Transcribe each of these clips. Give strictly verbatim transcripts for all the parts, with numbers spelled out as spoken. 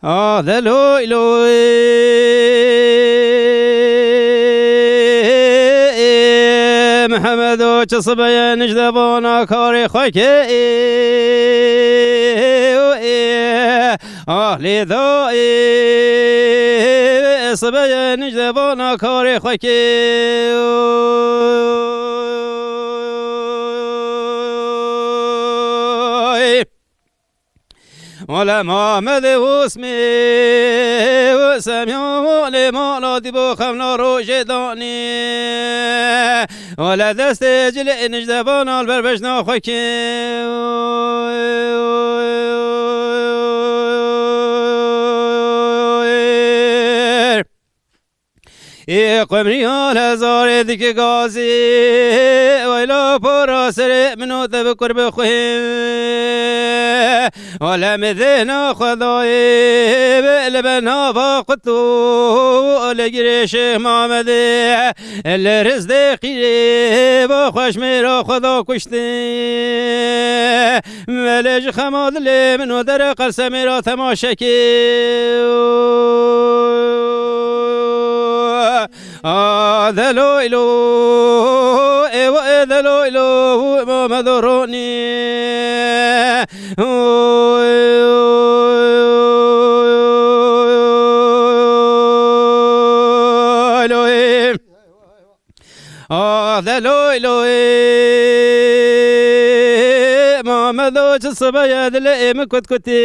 Ah, deloy, loy, Mihemedo, çi sibeye nijdevana karê xwe ke. Ah, lê da, sibeye nijdevana karê xwe ke. Wele Mamedê Osmê û Semya lê mala dî bo xemla rojê danî. Wele destê cilê nijdevan al ber bejna xwe kê. Ê qumriya lezarê dike gazî, weyla para serê min û te bi kur bixwî. Wele mi dêna Xwedayê, li benava qut û li girê Şêx Mamedê, li rizdê qîrê, va xweş mêra Xweda kuştî. Melê ji xema dilê min û dere qelsemê ra temaşekê. A deloylo, ê wa ê deloylo, Mamedo ronî. Loy. Ah, de loy loy, Mamedo çi sibeye dilê min kut kutî.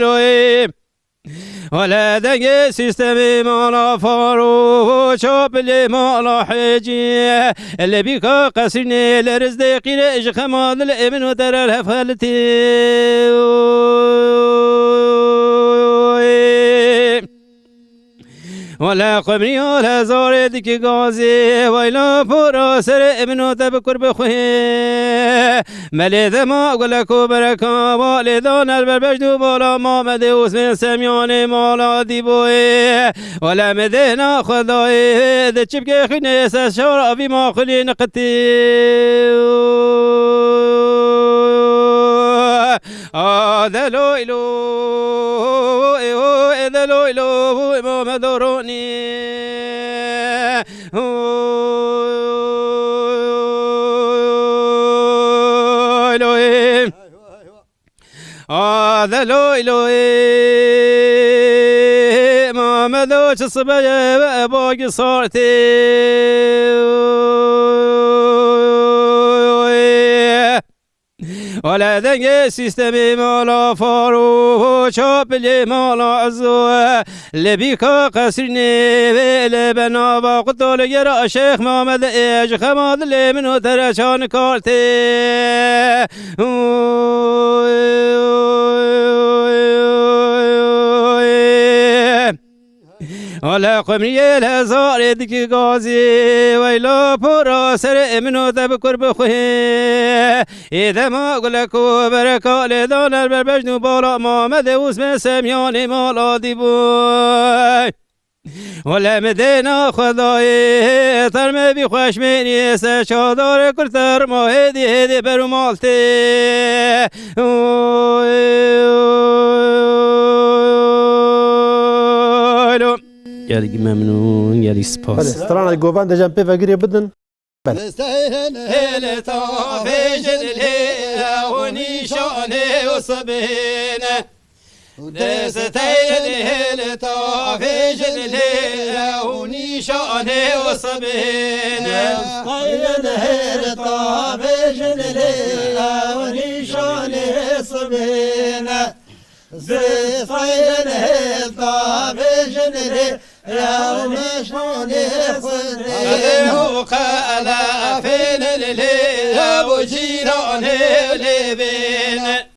Loy. Wele dengê sîstemê mala Faro, çapilê mala Hecî. Li bîka qesrînê li rizdê qîrê ji xema dilê min û te re hevxelitî. Wele qumriya lezarê dikî gazê, weyla pora serê min û te bi kur bixwî. Melê dema gulek û bereka, valê dan el berbej dû bala Mamedê Osmên Semyanê mala Dîboyê. Wele mi dêna Xwedayê, di çipkê xwînê se şara vî maqulî niqitî. A deloylo, ê ho, ê deloylo, ê Mamedo ronî. Oy, loy. A deloylo, ê Mamedo çi sibeye ve bagî sartê. Wele dengê sîstemê mala Faro, çapilê mala Ezo, li bîka qesrînê vê li benava quto li gera Şêx Mamed ê ji xema dilê min û te re çan kartê. Wele qumriyê lezarê dikî gazî, weyla pora serê min û te bi kur bixwî. Ê dema gulek û bereka lê dan el berbej nû bala Mamedê Osmên Semyanê mala Dîboy. Wele mi dêna Xwedayê, termê bî xweşmênî, se çadarê kur terma hêdî hêdî ber û mal tê. Gelî memnûn, gelî spas. Belê, strana Govan de cem pê vegirê bidin. Belê. Desteyên hêlê tavê jin lê û nîşanê û sibêne. Desteyên hêlê tavê jin lê û nîşanê û sibêne. Desteyên hêlê tavê jin lê û nîşanê sibêne. Zifayên hêl tavê jin lê, ew nîşanê Xwedê. Û qelafên lê.